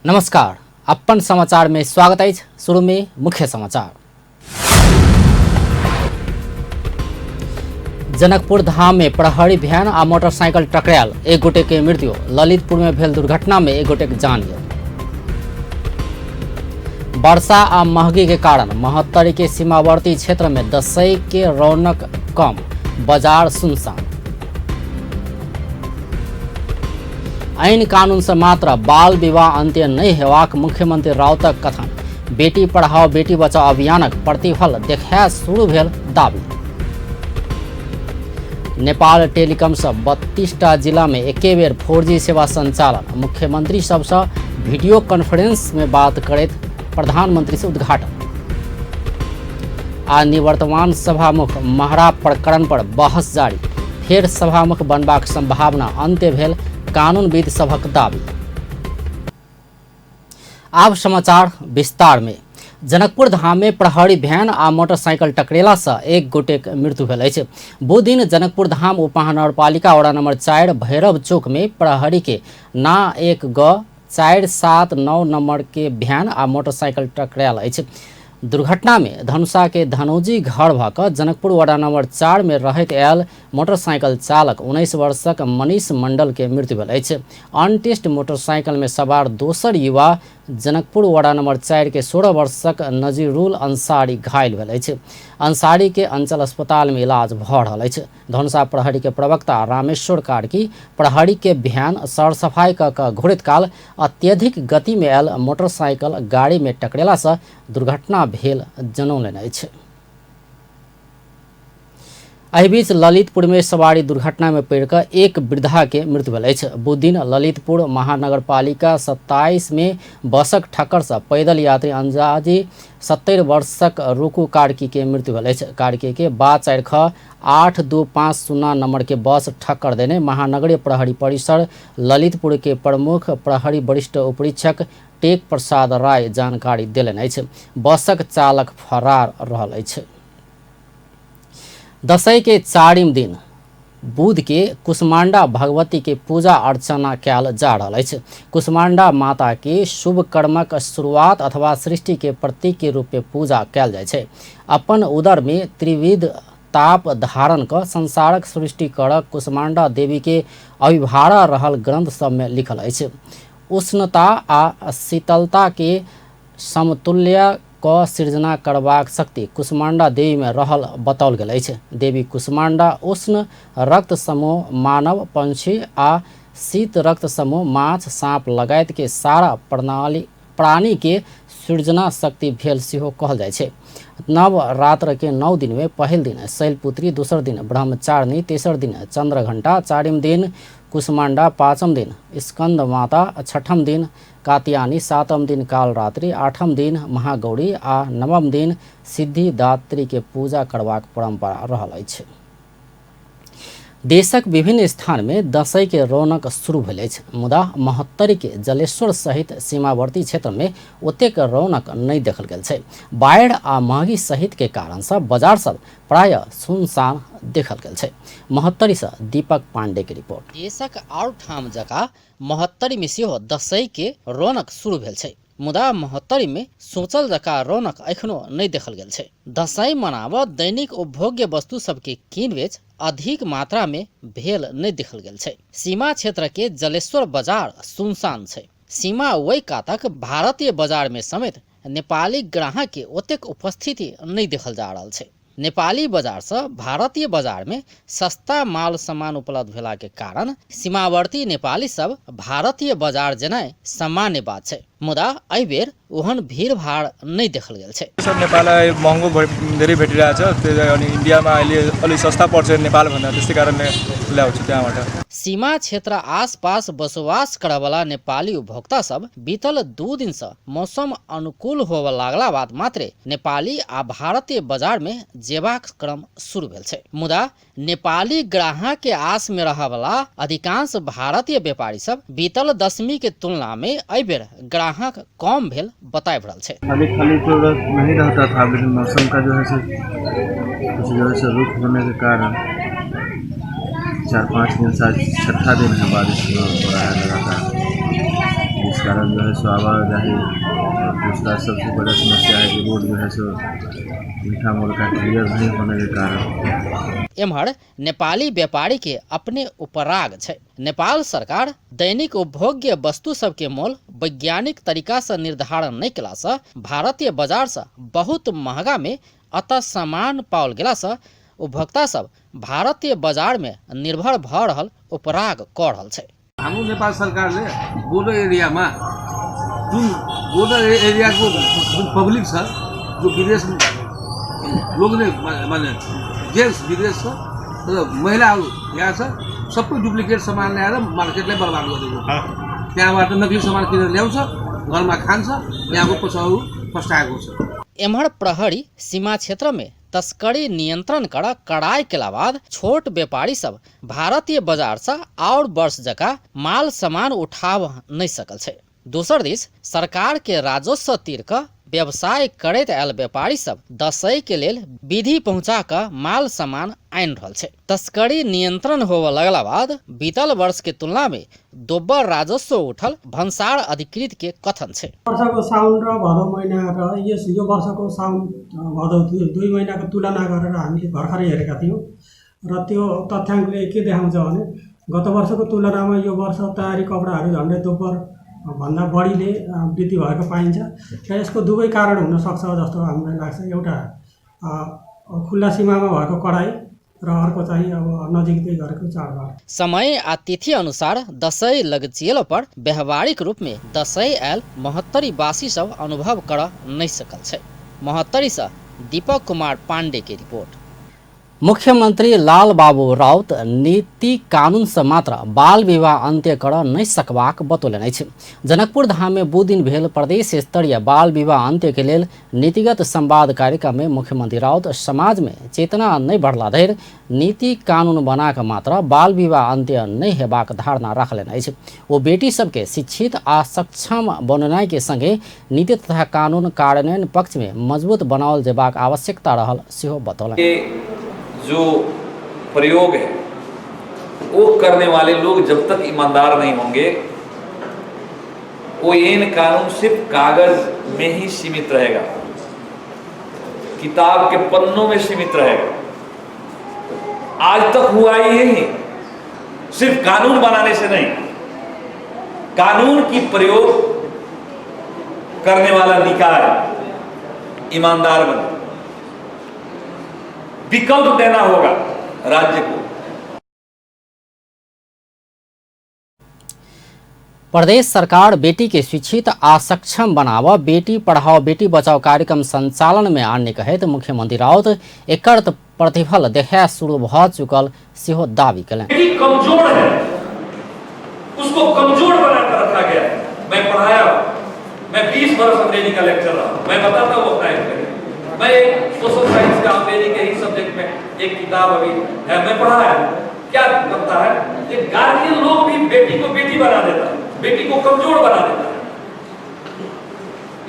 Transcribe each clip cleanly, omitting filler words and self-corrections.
नमस्कार, अपन समाचार में स्वागत अछि। शुरू में मुख्य समाचार। जनकपुर धाम में प्रहरी भ्यान आ मोटरसाइकिल टकरायल, एक गोटे के मृत्यु। ललितपुर में भेल दुर्घटना में एक गोटे के जान गेल। वर्षा आ महगी के कारण महोत्तरी के सीमावर्ती क्षेत्र में दसई के रौनक कम, बाजार सुनसान। ऐन कानून से मात्र बाल विवाह अंत्य नहीं हेबाक मुख्यमंत्री राउतक कथन। बेटी पढ़ाओ बेटी बचाओ अभियानक प्रतिफल देखाय शुरू भेल दावी। नेपाल टेलीकॉम से 32टा जिला में एके बेर 4G सेवा संचालन। मुख्यमंत्री सबसे वीडियो कॉन्फ्रेंस में बात करैत प्रधानमंत्री से उद्घाटन। आ निवर्तमान सभामुख महरा प्रकरण पर बहस जारी, फेर सभामुख बनबाक संभावना अंत्य भेल कानूनविद सभक दावी। आब समाचार विस्तार में। जनकपुर धाम में प्रहरी भ्यान आ मोटरसाइकिल टकरेला से एक गोटेक मृत्यु भेल अछि। बुध दिन जनकपुर धाम उपमहानगरपालिका वडा नंबर 4 भैरव चौक में प्रहरी के ना 1 ग 4 7 9 नंबर के भ्यान आ मोटरसाइकिल टकरायल अछि। दुर्घटना में धनुषा के धनौजी घर भ क जनकपुर वडा नंबर 4 में रहैत आयल मोटरसाइकिल चालक 19 वर्षक मनीष मंडल के मृत्यु भेल अछि। अनटेस्ट मोटरसाइकिल में सवार दोसर युवा जनकपुर वडा नंबर 4 के 16 वर्षक नजीरुल अंसारी घायल भेल अछि। अंसारी के अंचल अस्पताल में इलाज भ रहल अछि। धनुषा प्रहरी के प्रवक्ता रामेश्वर कार्की प्रहरी के भ्यान सरसफाई क घुरैत काल अत्यधिक गति में आयल मोटरसाइकिल गाड़ी में टकरेला से दुर्घटना भेल जनौलनि अछि। एहि बीच ललितपुर में सवारी दुर्घटना में पड़ि कऽ एक वृद्धा के मृत्यु भेल अछि। बुध दिन ललितपुर महानगरपालिका 27 में बसक ठक्कर से पैदल यात्री अंदाजी 70 वर्षक रुकू कार्की के मृत्यु भेल अछि। कार्की के बा 4 ख 8 2 5 0 नंबर के बस ठक्कर देने महानगरीय प्रहरी परिसर ललितपुर के प्रमुख प्रहरी वरिष्ठ उपरीक्षक टेक प्रसाद राय जानकारी देलनि अछि। बसक चालक फरार रहल अछि। दशैं के 4 दिन बुध के कुष्मांडा भगवती के पूजा अर्चना कयल जा रहल अछि। कुष्मांडा माता के शुभ कर्मक शुरुआत अथवा सृष्टि के प्रतीक के रूप में पूजा कयल जाइ छै। अपन उदर में त्रिविध ताप धारण क संसारक सृष्टि कर कुष्मांडा देवी के अभिभारा रहल ग्रंथ सब में लिखल अछि। उष्णता आ शीतलता के समतुल्य क सृजना करबाक शक्ति कुष्मांडा देवी में रहल बताओल गेल अछि। देवी कुष्मांडा उष्ण रक्त समूह मानव, पंछी आ शीत रक्त समूह माछ, सांप लगायत के सारा प्राणी के सृजना शक्ति भेल सेहो कहल जाइ छै। नवरात्र के 9 दिन में पहिल दिन शैलपुत्री, दोसर दिन ब्रह्मचारिणी, तेसर दिन चंद्रघंटा, चारिम दिन कुष्मांडा, पाँचम दिन स्कंद माता, छठम दिन कात्यायनी, सातम दिन कालरात्रि, आठम दिन महागौरी आ नवम दिन सिद्धिदात्री के पूजा करबाक परंपरा रहल अछि। देशक विभिन्न स्थान में दशैं के रौनक शुरू भेल अछि, मुदा महोत्तरी के जलेश्वर सहित सीमावर्ती क्षेत्र में ओतेक रौनक नहि देखल गेल छै। बाढ़ि आ महगी सहित के कारण से बाजार सब प्राय सुनसान देखल गेल छै। महोत्तरी से दीपक पांडे के रिपोर्ट। देशक आओर ठाम जकाँ महोत्तरी में सेहो दशैं के रौनक शुरू भेल छै, मुदा महोत्तरी में सोचल जकाँ रौनक एखनो नहि देखल गेल छै। दशैं मनाबऽ दैनिक उपभोग्य वस्तु सबके कीन बेच अधिक मात्रा में भेल नहि देखल गेल छै। सीमा क्षेत्र के जलेश्वर बाजार सुनसान छै। सीमा ओहि कातक भारतीय बाजार में समेत नेपाली ग्राहक के ओतेक उपस्थिति नहि देखल जा रहल छै। नेपाली बाजार से भारतीय बाजार में सस्ता माल सामान उपलब्ध भेला के कारण सीमावर्ती नेपाली सब भारतीय बाजार जेनाइ सामान्य बात छै, मुदा एहि बेर ओहन भीड़ भाड़ नहि देखल गेल छै। सब नेपाललाई महँगो धेरै भेटिरहेछ, त्यो अनि इन्डियामा अहिले अलिक सस्ता पर्छ नेपालभन्दा, त्यसै कारणले ल्याउँछु त्यहाँबाट। सीमा क्षेत्र आसपास बसोबास करऽवला नेपाली उपभोक्ता सब बीतल 2 दिन से मौसम अनुकूल होबऽ लागला बाद मात्रे नेपाली आ भारतीय बाजार में जेबाक क्रम शुरू भेल छै, मुदा नेपाली ग्राहक के आस में रहऽवला अधिकांश भारतीय व्यापारी सब बीतल दशमी के तुलना में एहि बेर ग्राहक कम भेल बताबि रहल छै। खाली खाली तो नहीं रहता था, लेकिन मौसम का जो है से कुछ जो है से रुख होने के कारण 4-5 दिन से आज छठा दिन है बारिश हो रहा है लगातार, जिस कारण जो है सो आवाजाही। और दूसरा सबसे बड़ा समस्या है कि रोड जो है सो मीठा मोड़ का क्लियर नहीं होने के कारण। एम्हर नेपाली व्यापारी के अपने उपराग छै। नेपाल सरकार दैनिक उपभोग्य वस्तु सबके मोल वैज्ञानिक तरीका से निर्धारण नहि केला से भारतीय बाजार से बहुत महंगा में अतः सामान पाओल गेला से उपभोक्ता सब भारतीय बाजार में निर्भर भऽ रहल उपराग कऽ रहल छै। हाम्रो नेपाल सरकारले बोर्डर एरियामा जुन बोर्डर एरियाको जुन पब्लिक छ, जो विदेश लोग्ने माने जेन्ट्स विदेश छ र महिलाहरू यहाँ छ, सबै डुप्लिकेट सामान ल्याएर मार्केटलाई बर्बाद गरेको। त्यहाँबाट नक्कली सामान किनेर ल्याउँछ, घरमा खान्छ, यहाँको पसलहरू फस्टाएको छ। एम्हर प्रहरी सीमा क्षेत्र में तस्करी नियंत्रण कर कड़ाई केला बाद छोट व्यापारी सब भारतीय बाजार से और वर्ष जका माल सामान उठाव नहीं सकल छै। दोसर दिस सरकार के राजस्व तीर क व्यवसाय करैत आयल व्यापारी सब दसई के लेल विधि पहुंचा क माल सामान आनि रहल छै। तस्करी नियंत्रण होवऽ लगला बाद बीतल वर्ष के तुलना में दोब्बर राजस्व उठल भन्सार अधिकृत के कथन छै। वर्षको साउन र भदौ महिना र यस यो वर्षको साउन भदौ दुई महिनाको तुलना गरेर हामीले भर्खरै हेरेका थियौँ र त्यो तथ्याङ्कले के देखाउँछ भने गत वर्षको तुलनामा यो वर्ष तयारी कपडाहरू झन्डै दोब्बर भन्दा बढीले वृद्धि भएको पाइन्छ र यसको दुवै कारण हुनसक्छ जस्तो हामीलाई लाग्छ। एउटा खुल्ला सीमामा भएको कडाइ र अर्को चाहिँ अब नजिकै गरेको चाडबाड। समय आ तिथि अनुसार दसैँ लगचियल पर व्यावहारिक रूप में दसैँ आयल महोत्तरी वासी सब अनुभव कर नहीं सकल छै। महोत्तरी से दीपक कुमार पांडे के रिपोर्ट। मुख्यमंत्री लाल बाबू राउत नीति कानून से मात्र बाल विवाह अंत्य कर नहीं सकबाक बतौलनि अछि। जनकपुर धाम में बुध दिन भेल प्रदेश स्तरीय बाल विवाह अंत्य के लेल नीतिगत संवाद कार्यक्रम में मुख्यमंत्री राउत समाज में चेतना नहीं बढ़ला धरि नीति कानून बना कऽ मात्र बाल विवाह अंत्य नहीं हेबाक धारणा रखलनि अछि। ओ बेटी सबके शिक्षित आ सक्षम बनेनाइ के संगे नीति तथा कानून कार्यान्वयन पक्ष में मजबूत बनाओल जेबाक आवश्यकता रहल सेहो बतौलनि। जो प्रयोग है वो करने वाले लोग जब तक ईमानदार नहीं होंगे वो इन कानून सिर्फ कागज में ही सीमित रहेगा, किताब के पन्नों में सीमित रहेगा। आज तक हुआ ही यही, सिर्फ कानून बनाने से नहीं, कानून की प्रयोग करने वाला निकाय ईमानदार बने, विकल्प देना होगा राज्य को। प्रदेश सरकार बेटी के शिक्षित आ सक्षम बनाव बेटी पढ़ाओ बेटी बचाओ कार्यक्रम संचालन में आनने कहैत मुख्यमंत्री राउत एकर प्रतिफल देखाय शुरू भ चुकल सेहो दावी कयलनि। बेटी कमजोर है, उसको कमजोर बनाकर रखा गया है। मैं पढ़ाया, मैं 20 वर्ष अंग्रेजी का लेक्चर रहा, मैं बताता हूँ अपना एक्सपीरियंस। मैं एक सोशल साइंस का अंग्रेजी के ही सब्जेक्ट में एक किताब अभी है, मैं पढ़ाया। क्या करता है ये गार्जियन लोग भी बेटी को बेटी बना देता है, बेटी को कमजोर बना देता है।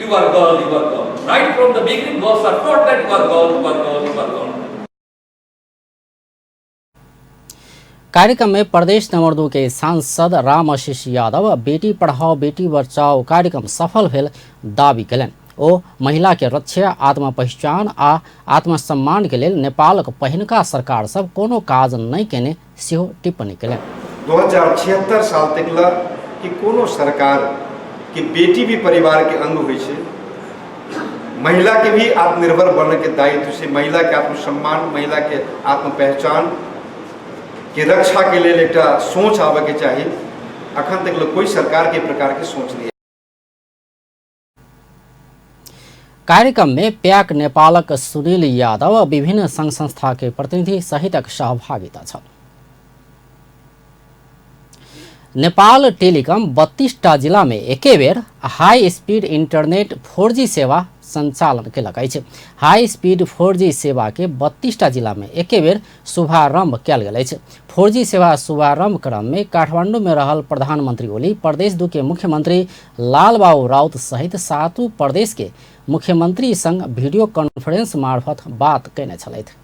You are girl, you are girl. Right from the beginning girls are taught that you are girl, you are girl, you are girl. कार्यक्रम में प्रदेश नंबर 2 के सांसद राम आशीष यादव बेटी पढ़ाओ बेटी बचाओ कार्यक्रम सफल भेल दावी कयलनि। ओ महिला के रक्षा, आत्म पहचान आ आत्मसम्मान के लेल नेपालक पहिनका सरकार सब कोनो काज नहीं केने सेहो टिप्पणी कयलनि। 2076 साल तक ला कि कोनो सरकार के बेटी भी परिवार के अंग होइ छै, महिला के भी आत्मनिर्भर बनने के दायित्व से महिला के आत्मसम्मान, महिला के आत्म पहचान के रक्षा के लेल एकटा सोच आबे के चाही। अखन तक कोई सरकार के प्रकार के सोच नहीं। कार्यक्रम में प्याक नेपालक सुनील यादव विभिन्न संघ संस्था के प्रतिनिधि सहितक सहभागिता छल। नेपाल टेलिकम 32टा जिला में एके बेर हाई स्पीड इंटरनेट 4G सेवा संचालन केलक अछि। हाई स्पीड 4G सेवा के 32टा जिला में एके बेर शुभारंभ कयल गेल अछि। 4G सेवा शुभारंभ क्रम में काठमांडू में रहल प्रधानमंत्री ओली, प्रदेश 2 के मुख्यमंत्री लालबाबू राउत सहित 7 प्रदेश के मुख्यमंत्री संग वीडियो कॉन्फ्रेंस मार्फत बात कयने छलथि।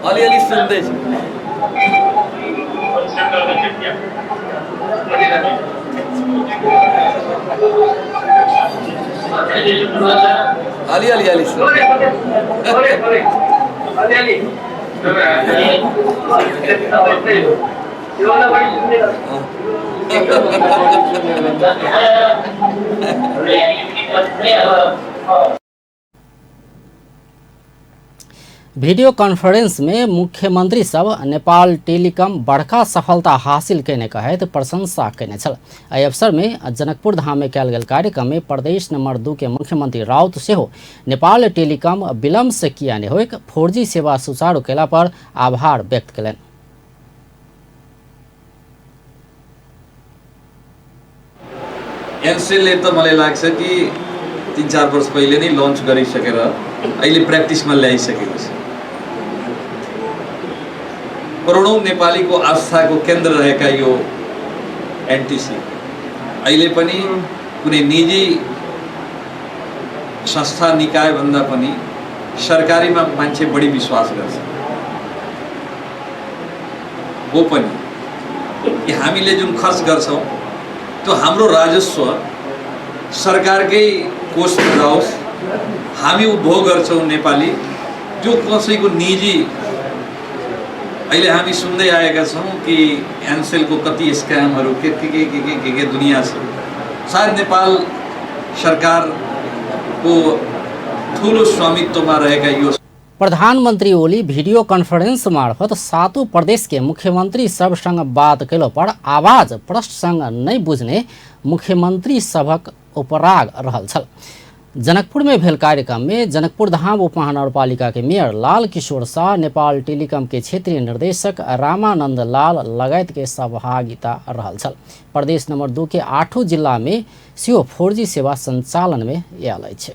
अलिअलि सुन्दैछु। अलिअलि अलि वीडियो कॉन्फ्रेंस में मुख्यमंत्री सब नेपाल टेलीकॉम बड़का सफलता हासिल कयने कहैत प्रशंसा कयने छल। एहि अवसर में जनकपुर धाम में कयल गेल कार्यक्रम में प्रदेश नंबर 2 के मुख्यमंत्री राउत सेहो नेपाल टेलीकॉम विलम्ब से किया नहि होइक 4G सेवा सुचारू कयला पर आभार व्यक्त कयलनि। एनसेलले त मलाई लाग्छ कि 3-4 वर्ष पहिले नै लन्च गरिसकेर अहिले प्र्याक्टिसमा ल्याइसकेको छ। करोडौँ नेपालीको आस्थाको केन्द्र रहेका यो एनटिसी अहिले पनि कुनै निजी संस्था निकाय भन्दा पनि सरकारीमा मान्छे बढी विश्वास गर्छ। वो पनि कि हामीले जुन खर्च गर्छौँ त्यो हाम्रो राजस्व सरकारकै कोषमा जाओस्, हामी उपभोग गर्छौँ नेपाली, त्यो कसैको निजी। अहिले हामी सुन्दै आएका छौँ कि एनसेलको कति स्क्यामहरू के के के के के के के दुनियाँ छ। सायद नेपाल सरकारको ठुलो स्वामित्वमा रहेका यो प्रधानमन्त्री ओली भिडियो कॉन्फ्रेंस मार्फत सातों प्रदेश के मुख्यमंत्री सबसँग बात कयलो पर आवाज प्रश्नसँग नहि बुझने मुख्यमंत्री सभक उपराग रहल छल। जनकपुर में भेल कार्यक्रम में जनकपुर धाम उपमहानगरपालिका के मेयर लाल किशोर शाह, नेपाल टेलीकॉम के क्षेत्रीय निर्देशक रामानंद लाल लगायत के सहभागिता रहल छल। प्रदेश नंबर 2 के 8 जिला में सेहो 4G सेवा संचालन में आयल अछि।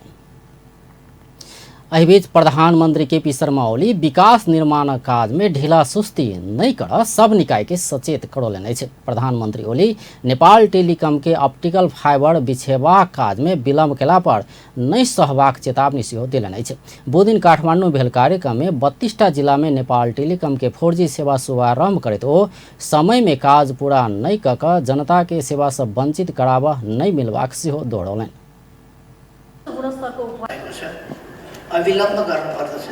एहिबीच प्रधानमंत्री केपी शर्मा ओली विकास निर्माण काज में ढिला सुस्ती नहीं कर सब निकाय के सचेत करौलनि अछि। प्रधानमंत्री ओली नेपाल टेलीकॉम के ऑप्टिकल फाइबर बिछेबाक काज में विलम्ब केला पर नहि सहबाक चेतावनी सेहो देलनि अछि। बुधदिन काठमांडू भेल कार्यक्रम में 32टा जिला में नेपाल टेलीकॉम के 4G सेवा शुभारंभ करैत ओ समय में काज पूरा नहि कऽ कऽ जनता के सेवा सँ वंचित कराबऽ नहि मिलबाक सेहो दोहरौलनि। अविलम्ब गर्नुपर्दछ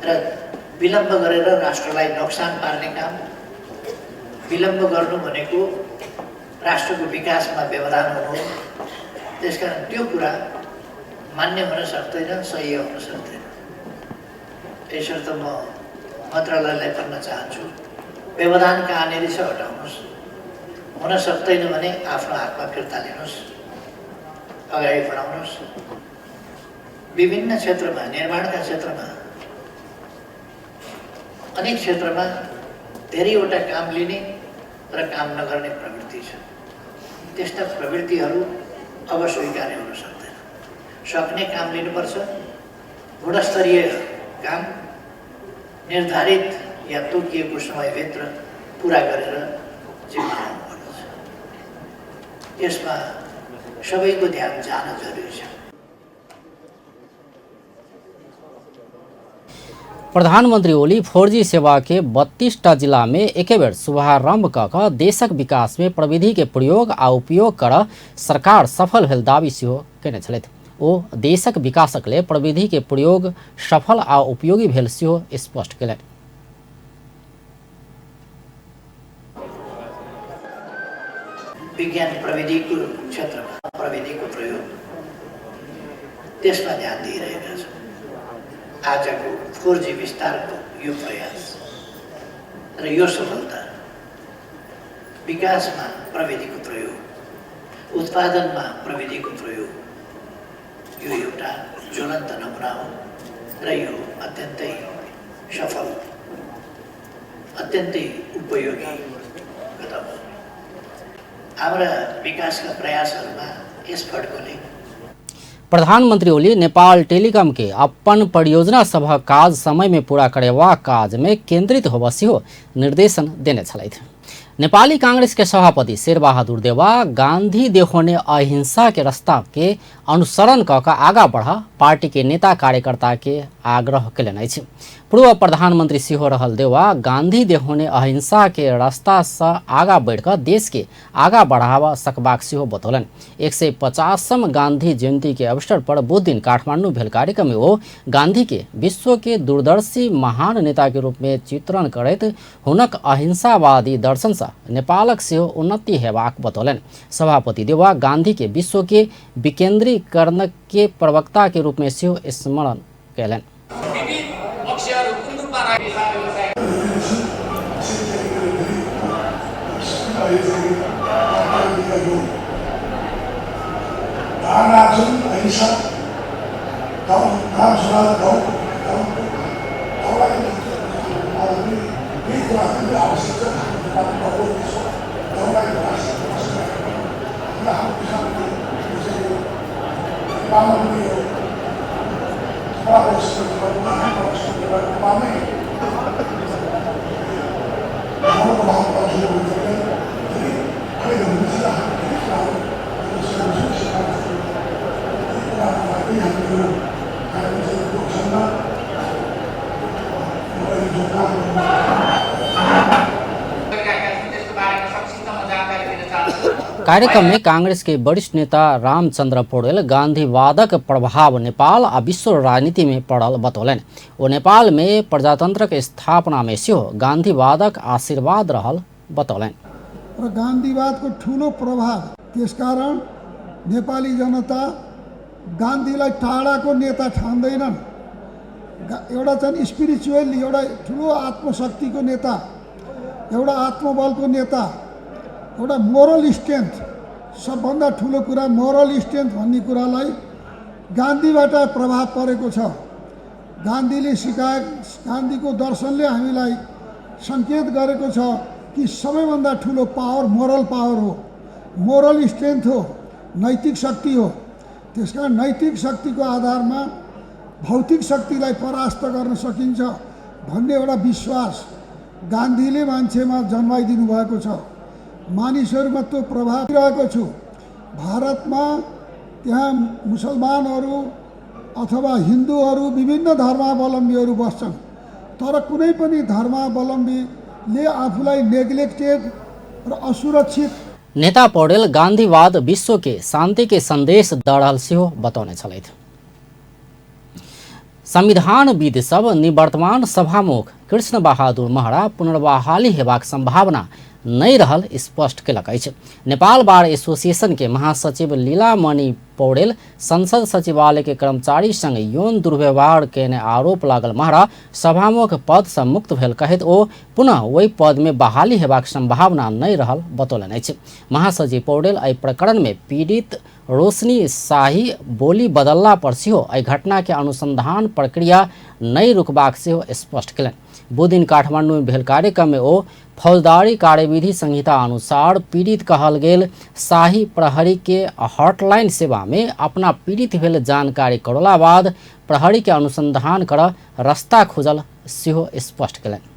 र विलम्ब गरेर राष्ट्रलाई नोक्सान पार्ने काम, विलम्ब गर्नु भनेको राष्ट्रको विकासमा व्यवधान हुनु हो। त्यसकारण त्यो कुरा मान्य हुन सक्दैन, सही हुन सक्दैन। यसर्थ म मन्त्रालयलाई भन्न चाहन्छु, व्यवधान कहाँनिर छ हटाउनुहोस्, हुन सक्दैन भने आफ्नो हातमा फिर्ता लिनुहोस्, अगाडि बढाउनुहोस्। विभिन्न क्षेत्रमा, निर्माणका क्षेत्रमा, अनेक क्षेत्रमा धेरैवटा काम लिने र काम नगर्ने प्रवृत्ति छ। त्यस्ता प्रवृत्तिहरू अब स्वीकार्य हुन सक्दैन। सक्ने काम लिनुपर्छ, गुणस्तरीय काम निर्धारित या तोकिएको समयभित्र पुरा गरेर जिम्मा लिनुपर्दछ। यसमा सबैको ध्यान जान जरुरी छ। प्रधानमंत्री ओली 4G सेवा के 32टा जिला में एके बेर शुभारंभ कऽ कऽ देशक विकास में प्रविधि के प्रयोग आ उपयोग कर सरकार सफल भेल दावी सेहो कयने छलथि। ओ देशक विकासक लेल प्रविधि के प्रयोग सफल आ उपयोगी भेल सेहो स्पष्ट कयलनि। विज्ञान प्रविधिको क्षेत्रमा प्रविधिको प्रयोग त्यसमा ध्यान दिइरहेका छौँ। आजको 4G विस्तारको यो प्रयास र यो सफलता विकासमा प्रविधिको प्रयोग, उत्पादनमा प्रविधिको प्रयोग, यो एउटा ज्वलन्त नमुना हो र यो अत्यन्तै सफल, अत्यन्तै उपयोगी कदम हो। हाम्रा विकासका प्रयासहरूमा यस फड्कोले प्रधानमंत्री ओली नेपाल टेलीकॉम के अपन परियोजना सभक काज समय में पूरा करेबाक काज में केंद्रित होबऽ सेहो निर्देशन देने छलथि। नेपाली कांग्रेस के सभापति शेरबहादुर देउवा गांधी देखौने अहिंसा के रास्ता के अनुसरण कऽ कऽ आगा बढ़ पार्टी के नेता कार्यकर्ता के आग्रह केलनि अछि। पूर्व प्रधानमंत्री सेहो रहल देउवा गांधी देहोने अहिंसा के रास्ता से आगा बढ़िकऽ देश के आगा बढ़ावा सकबाक सेहो बतौलनि। 150म गांधी जयंती के अवसर पर बुध दिन काठमांडू भेल कार्यक्रम में ओ गांधी के विश्व के दूरदर्शी महान नेता के रूप में चित्रण करैत हुनक अहिंसावादी दर्शन से नेपालक सेहो उन्नति हेबाक बतौलनि। सभापति देउवा गांधी के विश्व के विकेंद्रीकरण के प्रवक्ता के रूप में सेहो स्मरण कयलनि। कार्यक्रम में कांग्रेस के वरिष्ठ नेता रामचंद्र पौडेल गांधीवादक प्रभाव नेपाल आ विश्व राजनीति में पड़ल बतौलनि। ओ नेपाल में प्रजातंत्रक स्थापना में सेहो गांधीवादक आशीर्वाद रहल बतौलनि। र गान्धीवादको ठुलो प्रभाव, त्यसकारण नेपाली जनता गान्धीलाई टाढाको नेता ठान्दैनन्। एउटा चाहिँ स्पिरिचुअली एउटा ठुलो आत्मशक्तिको नेता, एउटा आत्मबलको नेता, एउटा मोरल स्ट्रेन्थ, सबभन्दा ठुलो कुरा मोरल स्ट्रेन्थ भन्ने कुरालाई गान्धीबाट प्रभाव परेको छ। गान्धीले सिकाए, गान्धीको दर्शनले हामीलाई सङ्केत गरेको छ कि सबैभन्दा ठुलो पावर मोरल पावर हो, मोरल स्ट्रेन्थ हो, नैतिक शक्ति हो। त्यसकारण नैतिक शक्तिको आधारमा भौतिक शक्तिलाई परास्त गर्न सकिन्छ भन्ने एउटा विश्वास गान्धीले मान्छेमा जन्माइदिनु भएको छ। मानिसहरूमा त्यो प्रभाव रहेको छु। भारतमा त्यहाँ मुसलमानहरू अथवा हिन्दूहरू विभिन्न धर्मावलम्बीहरू बस्छन्, तर कुनै पनि धर्मावलम्बीले आफूलाई नेग्लेक्टेड र असुरक्षित। नेता पौडेल गांधीवाद विश्व के शांति के संदेश द रहल सेहो बतौने छलथि। संविधानविद सब निवर्तमान सभामुख कृष्ण बहादुर महरा पुनर्बहाली हेबाक संभावना नहि रहल स्पष्ट केलक अछि। नेपाल बार एसोसिएशन के महासचिव लीलामणि पौडेल संसद सचिवालय के कर्मचारी संग यौन दुर्व्यवहार केने आरोप लागल महरा सभामुख पद से मुक्त भेल कहैत ओ पुनः ओहि पद में बहाली हेबाक संभावना नहि रहल बतौलनि अछि। महासचिव पौडेल एहि प्रकरण में पीड़ित रोशनी शाही बोली बदलला पर सेहो एहि घटना के अनुसंधान प्रक्रिया नहि रुकबाक सेहो स्पष्ट केलनि। बुध दिन काठमांडू में भेल कार्यक्रम में ओ फौजदारी कार्यविधि संहिता अनुसार पीड़ित कहल गेल शाही प्रहरी के हॉटलाइन सेवा में अपना पीड़ित भेल जानकारी करौला बाद प्रहरी के अनुसंधान कर रास्ता खुजल सेहो स्पष्ट केलनि।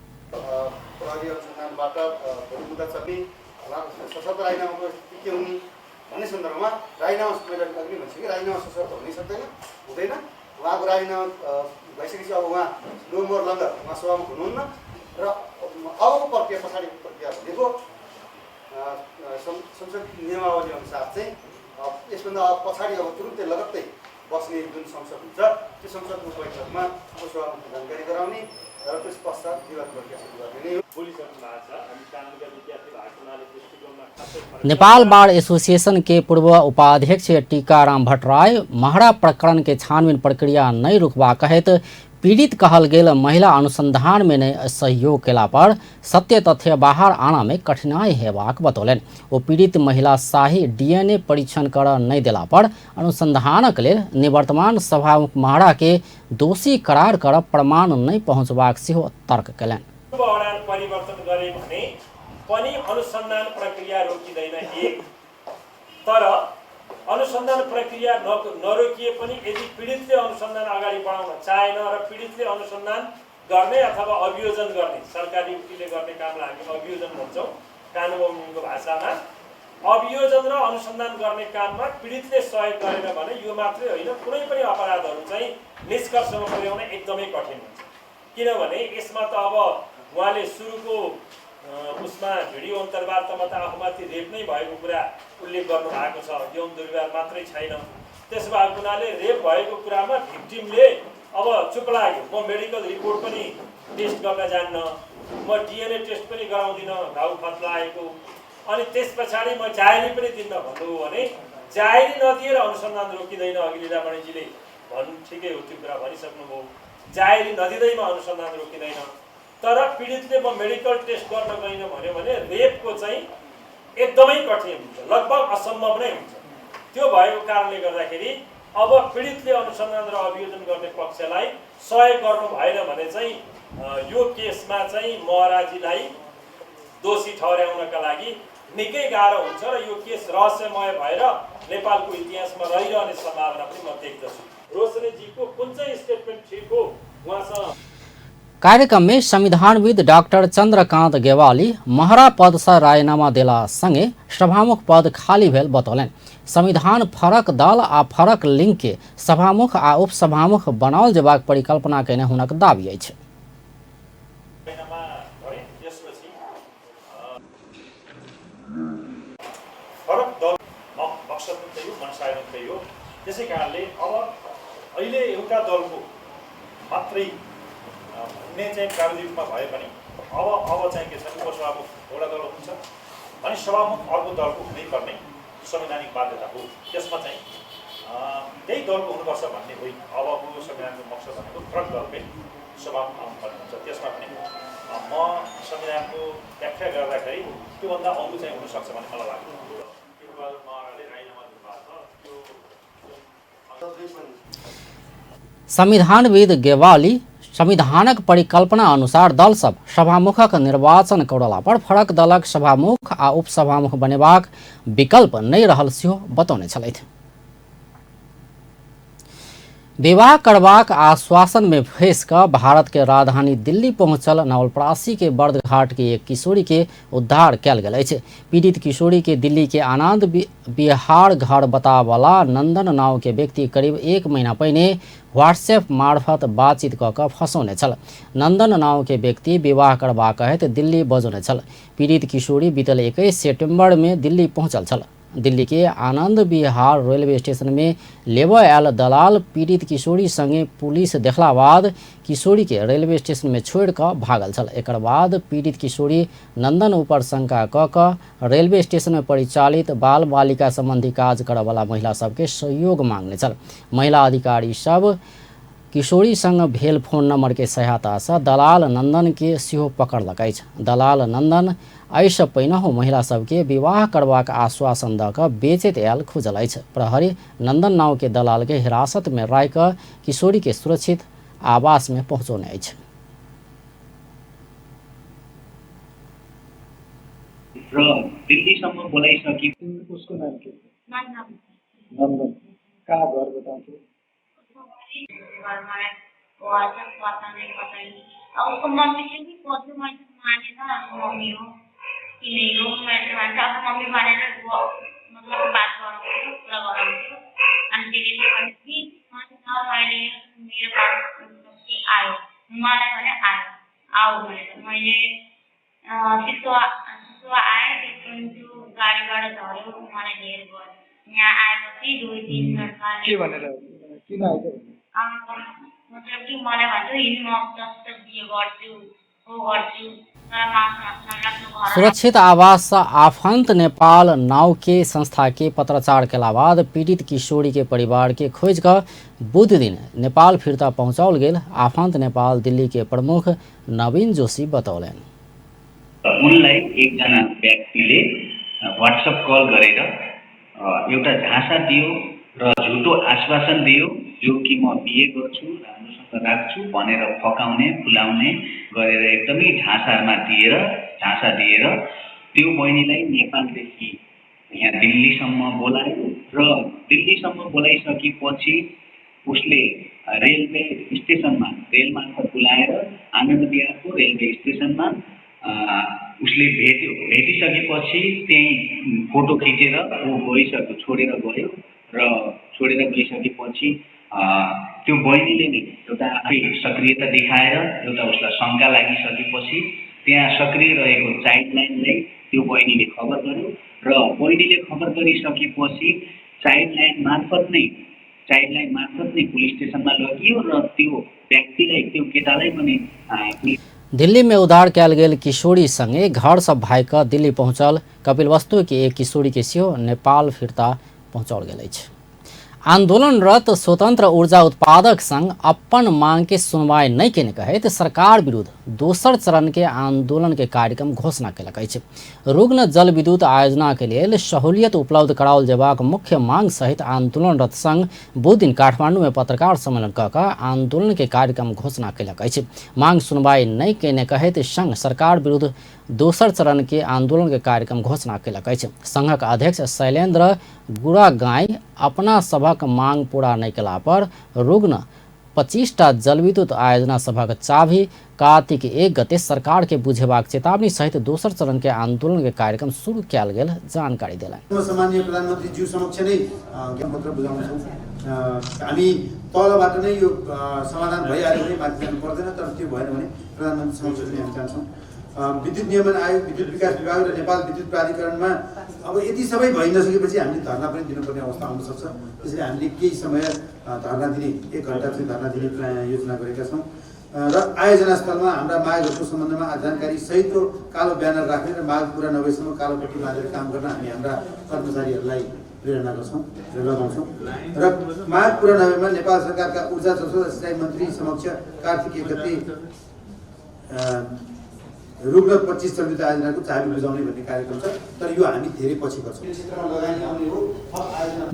र अबको प्रक्रिया पछाडिको प्रक्रिया भनेको संसद नियमावली अनुसार चाहिँ यसभन्दा पछाडि अब तुरुन्तै लगत्तै बस्ने जुन संसद हुन्छ त्यो संसदको बैठकमा उपसभामुखले जानकारी गराउने र त्यस पश्चात विवाद प्रक्रिया सुरु गर्ने नै हो। नेपाल बार एसोसिएशन के पूर्व उपाध्यक्ष टीकाराम भट्टराई महरा प्रकरण के छानबीन प्रक्रिया नहीं रुकबा कहैत पीड़ित कहल गेल महिला अनुसंधान में नहि सहयोग केला पर सत्य तथ्य बाहर आना में कठिनाई हेबाक बतौलनि। ओ पीड़ित महिला शाही डीएनए परीक्षण कर नहि देला पर अनुसंधानक लेल निवर्तमान सभामुख महरा के दोषी करार कर प्रमाण नहि पहुँचबाक सेहो तर्क केलनि। परिवर्तन गरे भने पनि अनुसन्धान प्रक्रिया रोकिँदैन एक, तर अनुसन्धान प्रक्रिया नरोकिए पनि यदि पीडितले अनुसन्धान अगाडि बढाउन चाहेन र पीडितले अनुसन्धान गर्ने अथवा अभियोजन गर्ने, सरकारी वकिलले गर्ने कामलाई हामी अभियोजन भन्छौँ कानुनको भाषामा, अभियोजन र अनुसन्धान गर्ने काममा पीडितले सहयोग गरेन भने यो मात्रै होइन, कुनै पनि अपराधहरू चाहिँ निष्कर्षमा पुर्याउन एकदमै कठिन हुन्छ। किनभने यसमा त अब उहाँले सुरुको उसमा भिडियो अन्तर्वार्तामा त आफूमाथि रेप नै भएको कुरा उल्लेख गर्नुभएको छ, यौन दुर्व्यवहार मात्रै छैन। त्यसो भएको हुनाले रेप भएको कुरामा भिक्टिमले अब चुप लाग्यो, म मेडिकल रिपोर्ट पनि टेस्ट गर्न जान्न, म डिएनए टेस्ट पनि गराउँदिनँ घाउ खत्लाएको, अनि त्यस पछाडि म जाहेरी पनि दिन्न भन्नुभयो भने जाहेरी नदिएर अनुसन्धान रोकिँदैन। अघि लीलामणिजीले भन्नु ठिकै हो, त्यो कुरा भनिसक्नुभयो, जाहेरी नदिँदैमा अनुसन्धान रोकिँदैन। तर पीडितले म मेडिकल टेस्ट गर्न गइनँ भन्यो भने रेपको चाहिँ एकदमै कठिन हुन्छ, लगभग असम्भव नै हुन्छ। त्यो भएको कारणले गर्दाखेरि अब पीडितले अनुसन्धान र अभियोजन गर्ने पक्षलाई सहयोग गर्नु भएन भने चाहिँ यो केसमा चाहिँ महराजीलाई दोषी ठहर्याउनका लागि निकै गाह्रो हुन्छ र यो केस रहस्यमय भएर नेपालको इतिहासमा रहिरहने सम्भावना पनि म देख्दछु। रोशनीजीको कुन चाहिँ स्टेटमेन्ट ठिक हो उहाँसँग? कार्यक्रम में संविधानविद डाक्टर चंद्रकांत गेवाली महरा पद से राजीनामा देला संगे सभामुख पद खाली भेल बतौलनि। संविधान फरक दल आ फरक लिंग के सभामुख आ उपसभामुख बनाओल जेबाक परिकल्पना कयने हुनक दावी अछि। फरक दल मकसद पनि त्यही हो, मनसाय पनि त्यही हो। त्यसै कारणले अब अहिले एउटा दलको मात्रै भन्ने चाहिँ प्राविधिक रूपमा भए पनि अब अब चाहिँ के छ, उपसभामुख एउटा दल हुन्छ अनि सभामुख अर्को दलको हुनैपर्ने संवैधानिक बाध्यता हो। त्यसमा चाहिँ त्यही दलको हुनुपर्छ भन्ने होइन। अबको संविधानको मकसद भनेको फरक दलकै सभामुख आउनुपर्ने हुन्छ। त्यसमा पनि म संविधानको व्याख्या गर्दाखेरि त्योभन्दा अरू चाहिँ हुनसक्छ भन्ने मलाई लाग्छ। संविधानविद गेवाली संविधानक परिकल्पना अनुसार दल सब सभामुखक निर्वाचन करला पर फरक दलक सभामुख आ उपसभामुख बनेबाक विकल्प नहि रहल सेहो बतौने छलथि। विवाह करबाक आश्वासन में फंसि कऽ भारत के राजधानी दिल्ली पहुंचल नवलपरासी के बर्दघाट के एक किशोरी के उद्धार कयल गेल अछि। पीड़ित किशोरी के दिल्ली के आनंद विहार घर बतावला नंदन नाव के व्यक्ति करीब 1 महीना पहिने व्हाट्सएप मार्फत बातचीत कऽ कऽ फंसौने छल। नंदन नाव के व्यक्ति विवाह करबाक हेतु दिल्ली बजौने छल। पीड़ित किशोरी बीतल 21 सितंबर में दिल्ली पहुंचल छल। दिल्ली के आनंद विहार रेलवे स्टेशन में लेबय आयल दलाल पीड़ित किशोरी संगे पुलिस देखला बाद किशोरी के रेलवे स्टेशन में छोड़ कऽ भागल छल। एकर बाद पीड़ित किशोरी नंदन ऊपर शंका कऽ कऽ रेलवे स्टेशन में परिचालित बाल बालिका संबंधी काज करयवला महिला सबके सहयोग मांगने छल। महिला अधिकारी सब किशोरी संग भेल फोन नंबर के सहायता से दलाल नंदन के सेहो पकड़लक अछि। दलाल नंदन एहिसँ पहिनहु महिला सबके विवाह करबाक आश्वासन दऽ कऽ बेचैत आयल खुजल अछि। प्रहरी नंदन नाव के दलाल के हिरासत में राखि कऽ किशोरी के सुरक्षित आवास में पहुँचौने अछि। र दिल्लीसम्म बोलाइसके उसको नाम के नंदन। कहाँ घर बताउँछु? उसको मम्मी से भी सोचो, मैले मानेन मम्मी हो कि नै हो, मैले भन्छ अब मम्मी भनेर मतलब बात गराउँथ्यो, कुरा गराउँथ्यो। अनि दिदीले भन्यो कि मैले मेरो बात आयो, मलाई भने आयो आऊ भनेर मैले चितुवा आएँ। त्यो गाडीबाट झऱ्यो, मलाई धेर भयो। यहाँ आएपछि 2-3 घन्टा के भनेर किन आएको मतलब कि मलाई भन्छ हिँड्नु म जस्तो बिहे गर्छु हो गर्छु। सुरक्षित आवास आफंत नेपाल नाव के संस्था के पत्राचार के बाद पीड़ित किशोरी के परिवार के खोज कऽ बुध दिन नेपाल फिर्ता पहुंचाओल गेल आफंत नेपाल दिल्ली के प्रमुख नवीन जोशी बतौलनि। उनलाई एकजना व्यक्तिले व्हाट्सएप कल गरेर एउटा झाँसा दियो र झुटो आश्वासन दियो, जो कि म बिहे गर्छु, राम्रोसँग राख्छु भनेर फकाउने फुलाउने गरेर एकदमै झाँसामा दिएर झाँसा दिएर त्यो बहिनीलाई नेपालदेखि यहाँ दिल्लीसम्म बोलायो र दिल्लीसम्म बोलाइसकेपछि उसले रेलवे स्टेसनमा रेल मार्फत बोलाएर आनन्द विहारको रेलवे स्टेसनमा उसले भेट्यो। भेटिसकेपछि त्यहीँ फोटो खिचेर ऊ गइसक्यो, छोडेर गयो र छोडेर गइसकेपछि त्यो बहिनीले नै एउटा आफै सक्रियता देखाएर एउटा उसलाई शङ्का लागिसकेपछि त्यहाँ सक्रिय रहेको चाइल्ड लाइनलाई त्यो बहिनीले खबर गर्यो र बहिनीले खबर गरिसकेपछि चाइल्ड लाइन मार्फत नै पुलिस स्टेसनमा लगियो र त्यो व्यक्तिलाई, त्यो केटालाई पनि दिल्ली में उद्धार कयल गेल किशोरी संगे घर से भागि कऽ दिल्ली पहुँचल कपिलवस्तु के एक किशोरी के सेहो नेपाल फिर्ता पहुँचाओल गेल अछि। आंदोलनरत स्वतंत्र ऊर्जा उत्पादक संघ अपन मांग के सुनवाई नहि केने कहैत सरकार विरुद्ध दोसर चरण के आंदोलन के कार्यक्रम घोषणा केलक अछि। रुग्ण जल विद्युत आयोजना के लेल सहूलियत उपलब्ध कराओल जेबाक मुख्य मांग सहित आंदोलनरत संघ बुधदिन काठमांडू में पत्रकार सम्मेलन कऽ कऽ आंदोलन के कार्यक्रम घोषणा केलक अछि। मांग सुनवाई नहि केने कहैत संघ सरकार विरुद्ध दोसर चरण के आंदोलन के कार्यक्रम घोषणा केलक अछि। संघक अध्यक्ष शैलेन्द्र गुरागाई अपना सभक मांग पूरा नहि केला पर रुग्ण 25टा जलविद्युत आयोजना सभक चाभी कार्तिक 1 गते सरकार के बुझेबाक चेतावनी सहित दोसर चरण के आंदोलन के कार्यक्रम शुरू कयल गेल जानकारी देलनि। सम्माननीय प्रधानमन्त्रीज्यू समक्ष नै ज्ञापनपत्र बुझाउँछौँ। हामी तलबाट नै यो समाधान भइहाल्यो भने माथि जानु पर्दैन, तर त्यो भएन भने प्रधानमन्त्री समक्ष पनि हामी जान्छौँ। विद्युत नियमन आयोग, विद्युत विकास विभाग र नेपाल विद्युत प्राधिकरणमा अब यति सबै भइ नसकेपछि हामीले धरना पनि दिनुपर्ने अवस्था आउन सक्छ। त्यसैले हामीले केही समय धरना दिने, 1 घन्टा चाहिँ धरना दिने योजना गरेका छौँ र आयोजना स्थलमा हाम्रा मागहरूको सम्बन्धमा जानकारी सहितको कालो ब्यानर राख्ने र माग पुरा नभएसम्म कालो पट्टी बाँधेर काम गर्न हामी हाम्रा कर्मचारीहरूलाई प्रेरणा गर्छौँ र लगाउँछौँ र माग पुरा नभएमा नेपाल सरकारका ऊर्जा जलस्रोत सिँचाइ मन्त्री समक्ष कार्तिक 1 गते रुग्ण 25 जलविद्युत आयोजनाको चाबी बुझाउने भन्ने कार्यक्रम छ, तर यो हामी धेरै पछि गर्छौँ।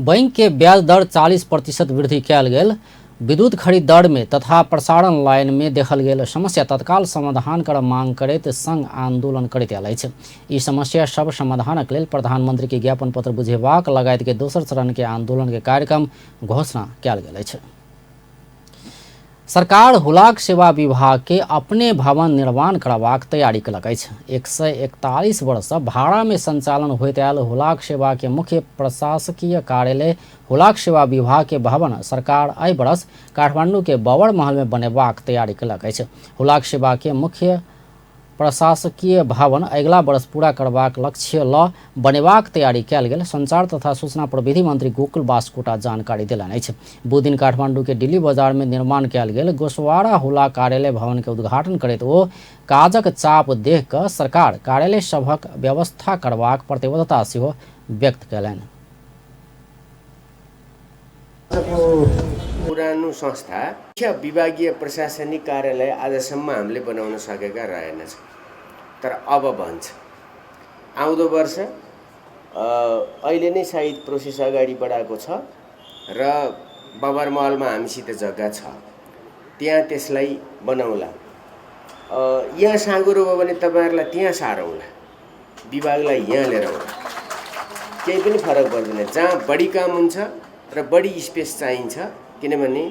बैंक के ब्याज दर 40% वृद्धि कयल गेल। विद्युत खरीद दर में तथा प्रसारण लाइन में देखल गेल समस्या तत्काल समाधान कर मांग करैत संघ आंदोलन करैत आयल अछि। ई समस्या सब समाधानक लेल प्रधानमंत्री के ज्ञापन पत्र बुझेबाक लगायत के दोसर चरण के आंदोलन के कार्यक्रम घोषणा कयल गेल अछि। सरकार हुलाक सेवा विभाग के अपने भवन निर्माण करबाक तैयारी केलक अछि। 141 वर्ष भाड़ा में संचालन होइत आयल हुलाक सेवा के मुख्य प्रशासकीय कार्यालय हुलाक सेवा विभाग के भवन सरकार एहि वर्ष काठमांडू के बवर महल में बनेबाक तैयारी केलक अछि। हुलाक सेवा के मुख्य प्रशासकीय भवन अगिला वर्ष पूरा करबाक लक्ष्य ल बनेबाक तैयारी कयल गेल संचार तथा सूचना प्रविधि मंत्री गोकुल बास्कोटा जानकारी देलनि अछि। बुधदिन काठमांडू के दिल्ली बाजार में निर्माण कयल गेल गोसवाड़ा हुला कार्यालय भवन के उद्घाटन करैत ओ काजक चाप देख कऽ सरकार कार्यालय सभक व्यवस्था करबाक प्रतिबद्धता सेहो व्यक्त कयलनि। पुरानो संस्था मुख्य विभागीय प्रशासनिक कार्यालय आजसम्म हामीले बनाउन सकेका रहेनछ, तर अब भन्छ आउँदो वर्ष अहिले नै सायद प्रोसेस अगाडि बढाएको छ र बबर महलमा हामीसित जग्गा छ, त्यहाँ त्यसलाई बनाउला। यहाँ साँगुरो भयो भने तपाईँहरूलाई त्यहाँ सारौँला, विभागलाई यहाँ लिएर आउँला, केही पनि फरक पर्दैन। जहाँ बढी काम हुन्छ र बढी स्पेस चाहिन्छ, किनभने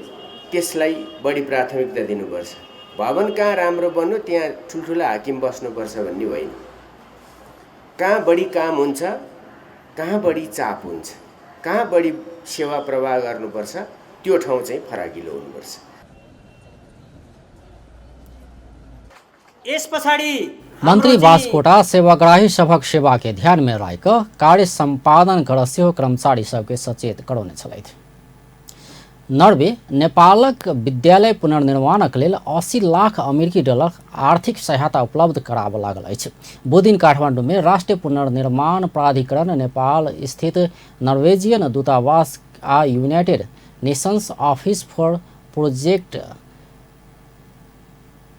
त्यसलाई बढी प्राथमिकता दिनुपर्छ। भवन कहाँ राम्रो बन्यो त्यहाँ ठुल्ठुला हाकिम बस्नुपर्छ भन्ने होइन। कहाँ बढी काम हुन्छ, कहाँ बढी चाप हुन्छ, कहाँ बढी सेवा प्रवाह गर्नुपर्छ, त्यो ठाउँ चाहिँ फराकिलो हुनुपर्छ। यस पछाडि मंत्री बास्कोटा सेवाग्राही सभक सेवा के ध्यान में राखि कऽ कार्य सम्पादन कर सेहो कर्मचारी सबके सचेत करौने छलथि। नॉर्वे नेपालक विद्यालय पुनर्निर्माणक लेल 80 लाख अमेरिकी डॉलर आर्थिक सहायता उपलब्ध कराबऽ लागल अछि। बुधदिन काठमांडू में राष्ट्रीय पुनर्निर्माण प्राधिकरण नेपाल स्थित नॉर्वेजियन दूतावास आ United Nations Office for Project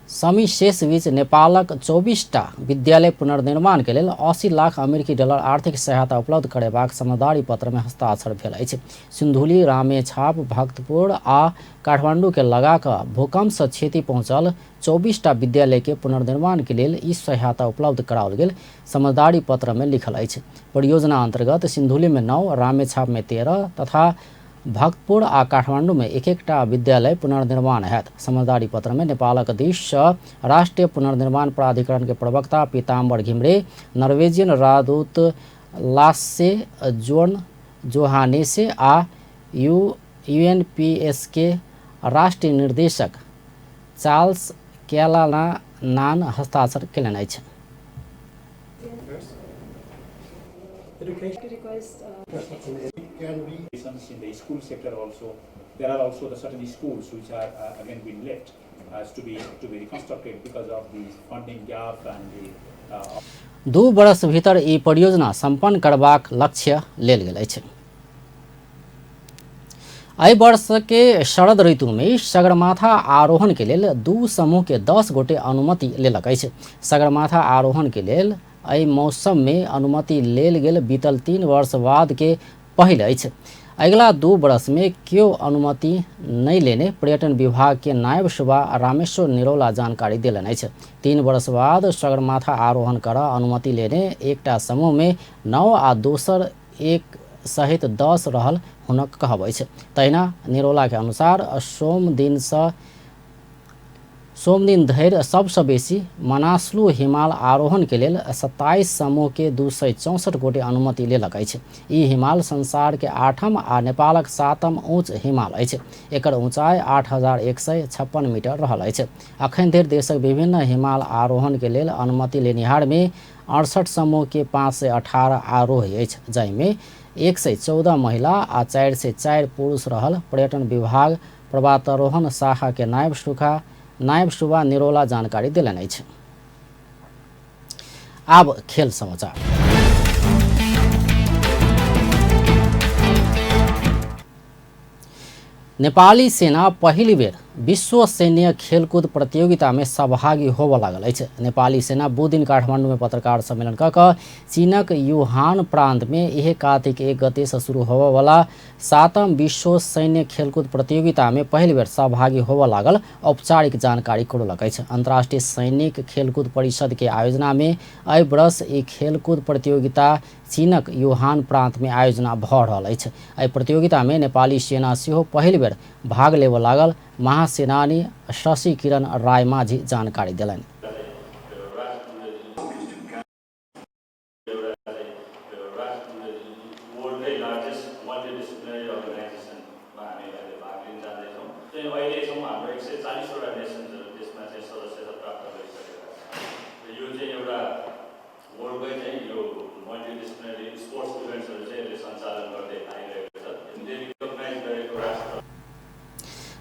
समिशेष बीच नेपालक 24टा विद्यालय पुनर्निर्माण के लेल 80 लाख अमेरिकी डॉलर आर्थिक सहायता उपलब्ध करेबाक समझदारी पत्र में हस्ताक्षर भेल अछि। सिन्धुली, रामेछाप, भक्तपुर आ काठमांडू के लगा कऽ भूकंप से क्षति पहुंचल 24टा विद्यालय के पुनर्निर्माण के लेल ई सहायता उपलब्ध कराओल गेल समझदारी पत्र में लिखल अछि। परियोजना अंतर्गत सिन्धुली में 9, रामेछाप में 13 तथा भक्तपुर आ काठमांडू में एक एकटा विद्यालय पुनर्निर्माण हैत। समझदारी पत्र में नेपालक दिस सँ राष्ट्रीय पुनर्निर्माण प्राधिकरण के प्रवक्ता पीताम्बर घिमरे, नॉर्वेजियन राजदूत लासे जोन जोहानेसे आ यूएनपीएस के राष्ट्रीय निर्देशक चार्ल्स कैलानान हस्ताक्षर केलनि अछि। In the school sector also, there are also the certain schools which are again been left as to be reconstructed because of the funding gap and the 2 वर्ष भीतर ई परियोजना संपन्न करबाक लक्ष्य लेल गेल अछि। एहि वर्ष के शरद ऋतु में सगरमाथा आरोहण के लेल 2 समूह के 10 गोटे अनुमति लेलक अछि। सगरमाथा आरोहण के लेल एहि मौसम में अनुमति लेल गेल बीतल 3 वर्ष बाद के पहिल अछि। अगिला 2 वर्ष में केओ अनुमति नहीं लेने पर्यटन विभाग के नायब सुबा रामेश्वर निरौला जानकारी देलनि अछि। 3 वर्ष बाद सगरमाथा आरोहण कर अनुमति लेने एकटा समूह में 9 आ दोसर 1 सहित 10 रहल हुनक कहब अछि। तहिना निरौला के अनुसार सोमदिन धरि सबसँ बेसी मनासलू हिमाल आरोहण के लेल 27 समूह के 264 गोटे अनुमति लेलक अछि। ई हिमाल संसार के 8म आ नेपालक 7म ऊँच हिमाल अछि। एकर ऊँचाई 8156 मीटर रहल अछि। अखन धरि देशक विभिन्न हिमाल आरोहण के लेल अनुमति लेनिहार में 68 समूह के 518 आरोही अछि, जाहिमे 114 महिला आ 404 पुरुष रहल पर्यटन विभाग पर्वतारोहण शाखा के नायब सुबा निरौला जानकारी देलनि अछि। आब खेल समाचार। नेपाली सेना पहिल बेर विश्व सैन्य खेलकूद प्रतियोगिता में सहभागी होबय लागल अछि। नेपाली सेना बुधदिन काठमांडू में पत्रकार सम्मेलन क कऽ चीनक युहान प्रांत में इहे कार्तिक 1 गते से शुरू होबयवला 7म विश्व सैन्य खेलकूद प्रतियोगिता में पहिल बेर सहभागी होबय लागल औपचारिक जानकारी करौलक अछि। अंतर्राष्ट्रीय सैनिक खेलकूद परिषद के आयोजना में एहि वर्ष ई खेलकूद प्रतियोगिता चीनक युहान प्रांत में आयोजना भऽ रहल अछि। एहि प्रतियोगिता में नेपाली सेना सेहो पहिल बेर भाग लेबय लागल महासेनानी शशि किरण राय माझी जानकारी देलनि।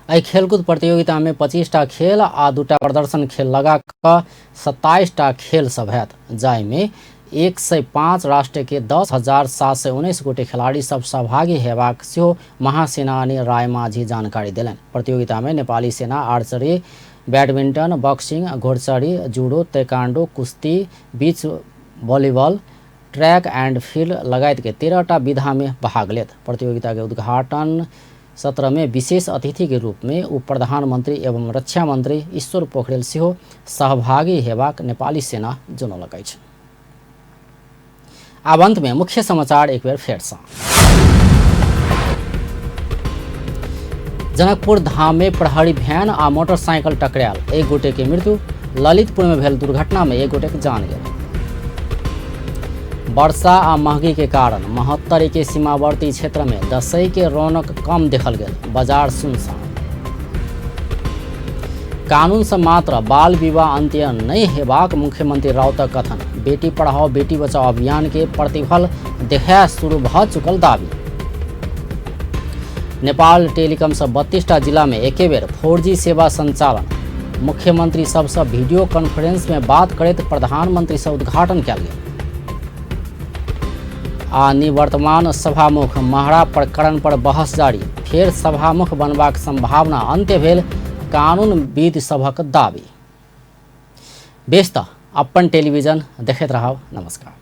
एहि खेलकूद प्रतियोगिता में 25टा खेल आ 2टा प्रदर्शन खेल लगा कऽ 27टा खेल सब हैत, जाहिमे 105 राष्ट्र के 10,719 गोटे खिलाड़ी सब सहभागी हेबाक सेहो महासेनानी राय माझी जानकारी देलनि। प्रतियोगिता में नेपाली सेना आर्चरी, बैडमिंटन, बॉक्सिंग, घोड़चढ़ी, जूडो, ताइक्वांडो, कुश्ती, beach volleyball, track and field लगायत के 13टा विधा में भाग लेत। प्रतियोगिता के उद्घाटन सत्र में विशेष अतिथि के रूप में उप प्रधानमंत्री एवं रक्षा मंत्री ईश्वर पोखरेल सेहो सहभागी हेबाक नेपाली सेना जनौलक अछि। आब अंत में मुख्य समाचार एक बेर फेर सँ। जनकपुर धाम में प्रहरी भैन आ मोटरसाइकिल टकरायल, 1 गोटे के मृत्यु। ललितपुर में भेल दुर्घटना में 1 गोटे के जान गेल। वर्षा आ महगी के कारण महोत्तरी के सीमावर्ती क्षेत्र में दसई के रौनक कम देखल गेल, बाजार सुनसान। कानून से मात्र बाल विवाह अंत्य नहीं हेबाक मुख्यमंत्री राउतक कथन। बेटी पढ़ाओ बेटी बचाओ अभियान के प्रतिफल देखाय शुरू भ चुकल दावी। नेपाल टेलीकॉम से 32टा जिला में एके बेर 4G सेवा संचालन। मुख्यमंत्री सबसे वीडियो कॉन्फ्रेंस में बात करैत प्रधानमंत्री से उद्घाटन कयल गेल। आ निवर्तमान सभामुख महरा प्रकरण पर बहस जारी, फेर सभामुख बनबाक संभावना अंत्य भेल कानूनविद सभक दावी। बेस त अपन टेलीविजन देखैत रहब। नमस्कार।